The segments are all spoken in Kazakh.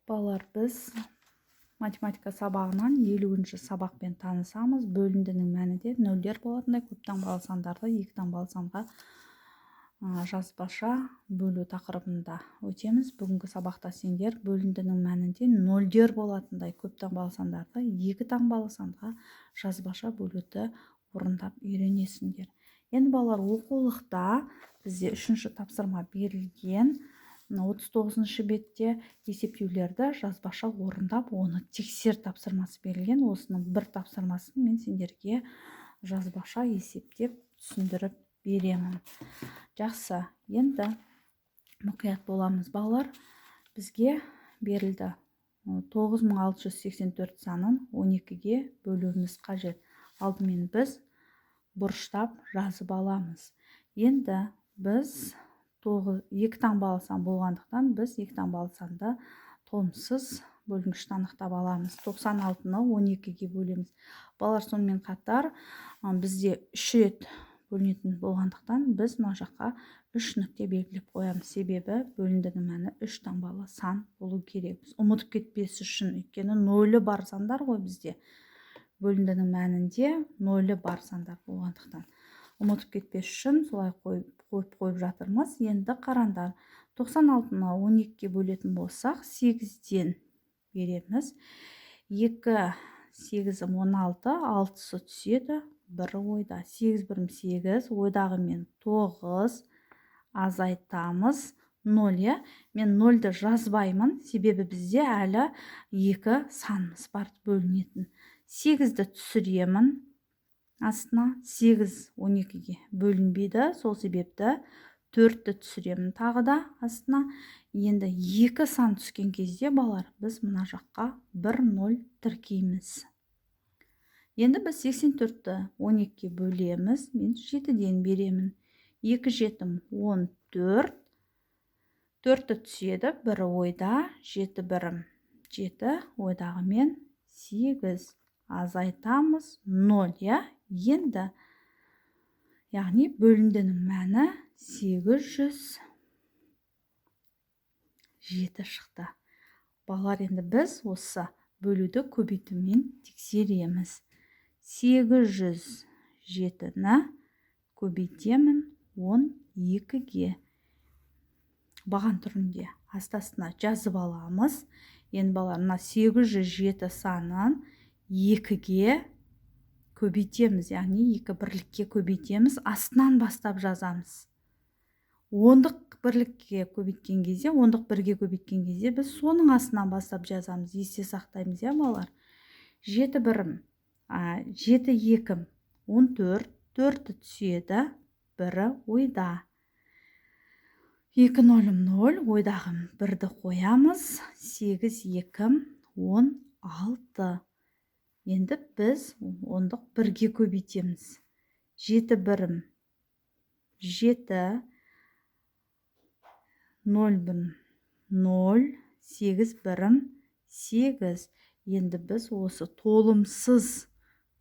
Балалар, біз математика сабағынан 50-сабақпен танысамыз. Бөліндінің мәнінде нөлдер болатындай көп таңбалы сандарды екі таңбалы санға жазбаша бөлу тақырыбында өтеміз. Бүгінгі сабақта сендер бөліндінің мәнінде нөлдер болатындай көп таңбалы сандарды екі таңбалы санға жазбаша бөлуді орындап үйренесіңдер. Енді, балалар, оқулықта бізде үшінші тапсырма берілген. 39-бетте «Есептеулерді жазбаша орындап, оны тексер» тапсырмасы берілген. Осының бір тапсырмасын мен сендерге жазбаша есептеп, түсіндіріп беремін. Жақсы, енді мұқият боламыз, балалар. Бізге берілді: 9684 санын 12-ге бөлуіміз қажет. Алдымен біз бұрыштап жазып аламыз. Енді біз екі таңбалы сан болғандықтан, біз екі таңбалы санды толымсыз бөлінгішті анықтап аламыз. 96-ны 12-ге бөлеміз, балалар. Сонымен қатар бізде үш рет бөлінетін болғандықтан, біз мына жаққа үш нүкте белгілеп қоямыз, себебі бөліндінің мәні үш таңбалы сан болу керек. Біз ұмытып кетпес үшін, өйткені нөлі бар сандар ғой бізде, бөліндінің мәнінде нөлі бар сандар болғандықтан, ұмытып кетпес үшін солай қойып жатырмыз. Енді қараңдар, 96-ны 12-ге бөлетін болсақ, 8-ден береміз. 2 сегізім 16, алтысы түседі, бірі ойда. 8 бірім 8, ойдағымен 9, азайтамыз, 0, иә. Мен нөлді жазбаймын, себебі бізде әлі екі санымыз бар бөлінетін. 8-ді түсіремін астына. 8 12-ге бөлінбейді, сол себепті төртті түсіремін тағы да астына. Енді екі сан түскен кезде, балалар, біз мына жаққа бір ноль тіркейміз. Енді біз 84-ті 12-ге бөлеміз. Мен жетіден беремін. Екі жетім 14, төрті түседі, бірі ойда. Жеті бірім жеті, ойдағымен сегіз, азайтамыз, ноль, иә. Енді, яғни, бөліндінің мәні 807 шықты, балалар. Енді біз осы бөлуді көбейтумен тексереміз. 807-ні көбейтемін 12-ге. Баған түрінде асты астына жазып аламыз. Енді, балалар, мына 807 санын екіге көбейтеміз, яғни екі бірлікке көбейтеміз, астынан бастап жазамыз. Ондық бірлікке көбейткен кезде, ондық бірге көбейткен кезде біз соның астынан бастап жазамыз, есте сақтаймыз, иә, балалар. Жеті бірім, жеті екім 14, төрті түседі, бірі ойда. Екі нөлім ноль, ойдағы бірді қоямыз. Сегіз екім 16. Енді біз ондық бірге көбейтеміз. Жеті бірім жеті, ноль бір ноль, сегіз бірім сегіз. Енді біз осы толымсыз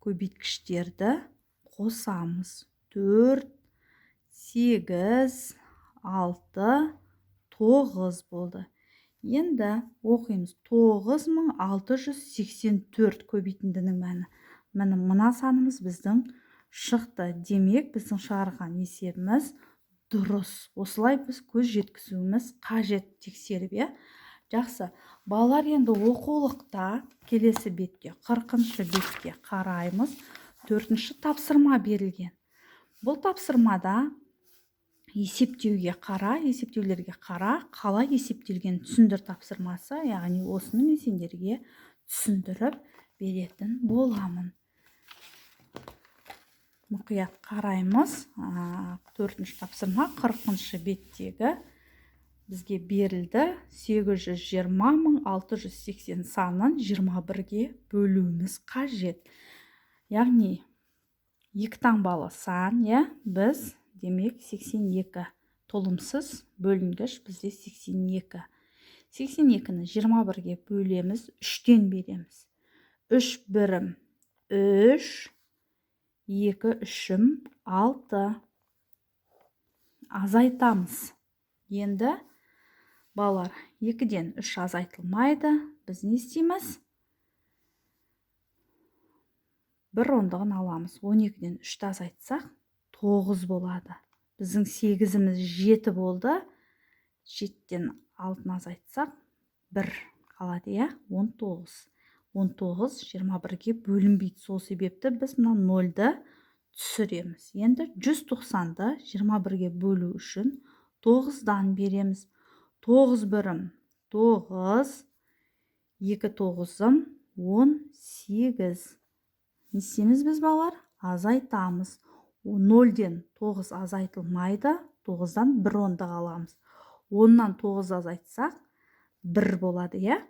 көбейткіштерді қосамыз: төрт, сегіз, алты, тоғыз болды. Енді оқимыз: 9684 көбейтіндінің мәні. Міне, мына санымыз біздің шықты. Демек, біздің шығарған есебіміз дұрыс. Осылай біз көз жеткізуіміз қажет тексеріп, иә. Жақсы, балалар, енді оқулықта келесі бетке, 40-бетке қараймыз. Төртінші тапсырма берілген. Бұл тапсырмада «Есептеуге қара, есептеулерге қара, қалай есептелгенін түсіндір» тапсырмасы. Яғни осыны мен сендерге түсіндіріп беретін боламын. Мұқият қараймыз. Төртінші тапсырма, 40-беттегі. Бізге берілді: 820 680 санын 21-ге бөлуіміз қажет. Яғни екі таңбалы сан, иә. Біз, демек, 82, толымсыз бөлінгіш бізде 82. 82-ні 21-ге бөлеміз, үштен береміз. Үш бірім үш, екі үшім алты, азайтамыз. Енді Балалар, 2-ден 3 азайтылмайды. Біз не істейміз? Бір ондығын аламыз. 12-ден 3-ті азайтсақ, 9 болады. Біздің 8-іміз 7 болды. 7-ден 6-ны азайтсақ, 1 қалады, иә? 19. 19 21-ге бөлінбейді. Сол себепті біз мына 0-ді түсіреміз. Енді 190-ды 21-ге бөлу үшін 9-дан береміз. 9 бірім 9, 2 тоғызым 18. Не істейміз біз, балалар? Азайтамыз. 0-ден 9 азайтылмайды, 9-дан 1 ондық аламыз. 10-нан 9 азайтсақ, 1 болады, иә?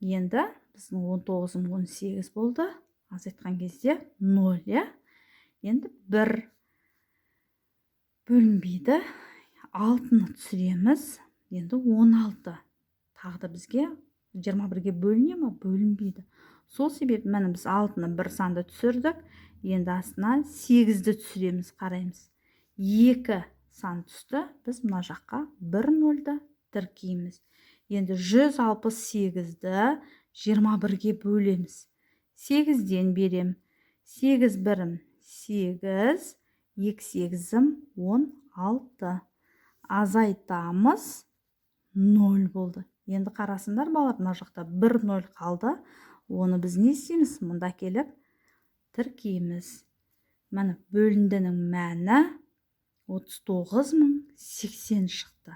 Енді біздің 19-ым 18 болды. Азайтқан кезде 0, иә? Енді 1 бөлінбейді. 6-ны түсіреміз. Енді 16. Тағы да бізге 21-ге бөліне ме? Бөлінбейді. Сол себепті міне біз 6-ны бір санды түсірдік. Енді астына 8-ді түсіреміз, қараймыз. 2 сан түсті. Біз мына жаққа 1 0-ді тіркейміз. Енді 168-ді 21-ге бөлеміз. 8-ден берем. 8 бірім 8, 2 сегізім 16. Азайтамыз, 0 болды. Енді қарасыңдар, балалар, мына жақта 1 0 қалды. Оны біз не істейміз? Мұнда келіп тіркейміз. Міне, бөліндінің мәні 39080 шықты.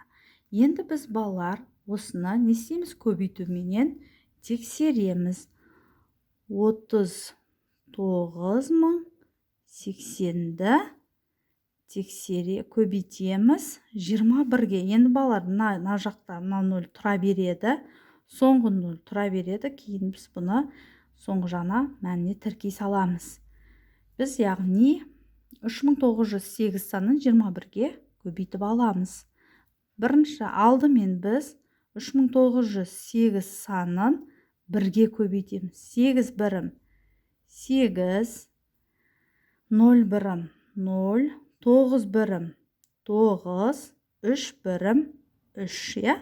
Енді біз, балалар, осыны не істейміз? Көбейтуменен тексереміз. 39080-ді тексере көбейтеміз 21-ге. Енді балалар, мына жақта мына 0 тұра береді. Соңғы 0 тұра береді. Кейін біз бұны соңғы жағына мәніне тіркей саламыз. Біз яғни 3908 санын 21-ге көбейтіп аламыз. Бірінші алдымен біз 3908 санын 1-ге көбейтеміз. 8 бірім 8, 0 бірім 0, 9 бірім 9, 3 бірім 3, иә?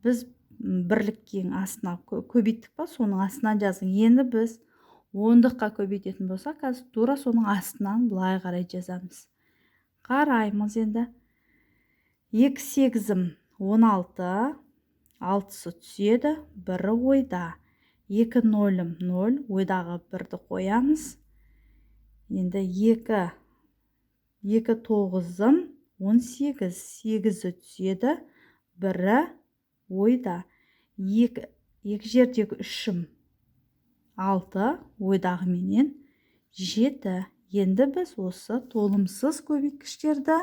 Біз бірліктің астына көбейттік па, соның астына жаздық. Енді біз ондыққа көбейтетін болсақ, қазір тура соның астынан былай қарай жазамыз. Қараймыз енді. 2 сегізім 16, 6-сы түседі, бірі ойда. 2 нөлім 0, ойдағы бірді қоямыз. Енді 2 тоғызым 18, 8-і түседі, бірі ойда. 2 жердегі үшім 6, ойдағы менен 7. Енді біз осы толымсыз көбейткіштерді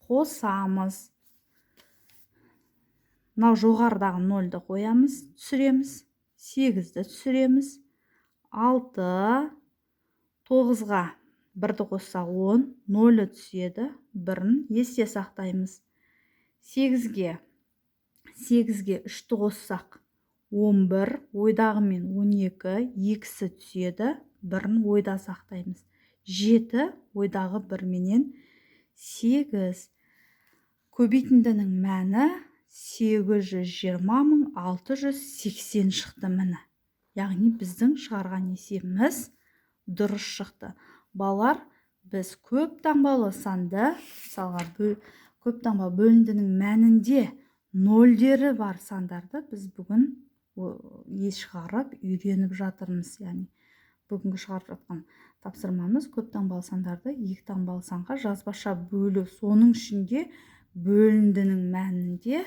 қосамыз. Мынау жоғарыдағы 0-ді қоямыз, түсіреміз, 8-ді түсіреміз, 6, 9-ға 1-ді қоссақ 10, 0-і түседі, 1-ін есте сақтаймыз. 8-ге 3-ті қоссақ 11, ойдағымен 12, 2-сі түседі, 1-ін ойда сақтаймыз. 7, ойдағы 1 менен 8. Көбейтіндінің мәні 820 680 шықты міне. Яғни біздің шығарған есебіміз дұрыс шықты. Балалар, біз көп таңбалы санды, мысалға көп таңбалы бөліндінің мәнінде нөлдері бар сандарды біз бүгін шығарып үйреніп жатырмыз. Яғни бүгінгі шығарып жатқан тапсырмамыз көп таңбалы сандарды екі таңбалы санға жазбаша бөлу, соның ішінде бөліндінің мәнінде